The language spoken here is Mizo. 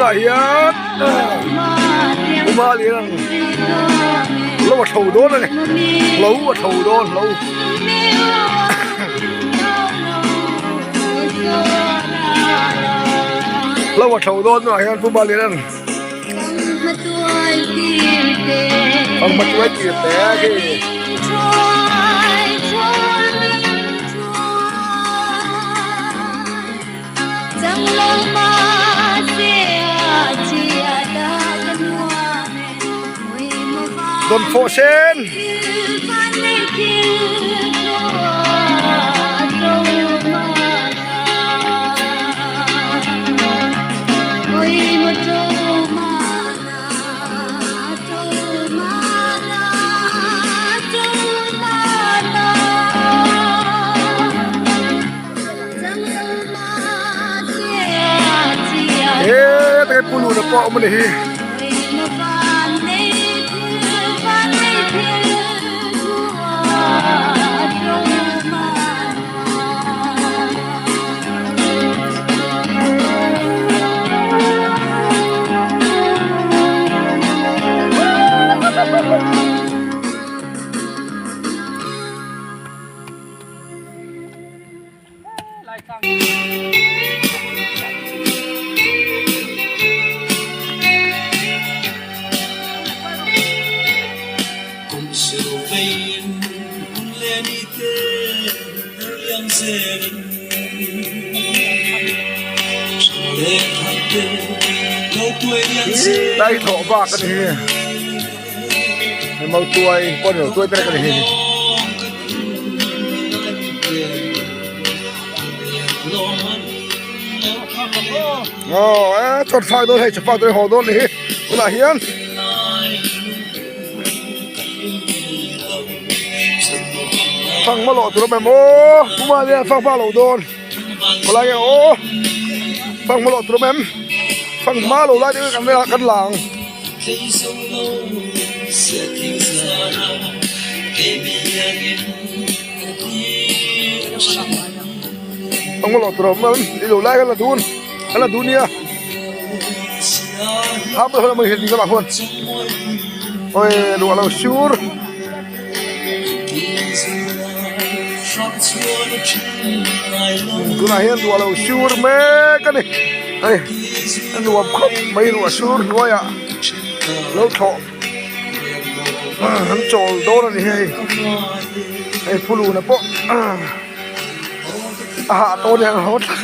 Tunah hian Uma lian ang lo a tho dawn a ni hlo a tho dawn hlo. Hlo a tho dawn tunah hian Puma lian ang Pangma tuai tir te khi. Dawnfawh sen. He pu luna pawh a awm a ni hi. Lai thlawh bak a ni hi mautuai pawh ni lo tuai te ka ni hi. Aw e chawt fak dawn hei chawt fak dawn haw dawn ni hi tunah hian fang ma lawh tur awm em aw puma hian fang hma lo dawn khawlai nge aw fang ma lawh tur awm em fang hma lo lai te kan kan la ang. Ang lo tur awm i lo lai kan la dun kan la dun nia ham lo mai hian ding huan oi luah lo sur tunah hian luah lo sur mek a ni hei a nuam khawp mai ruah sur hnuaiah lo thlawh. An chawl dawn a ni hei hei phuluna pawh a hah tawh aniang a haw thla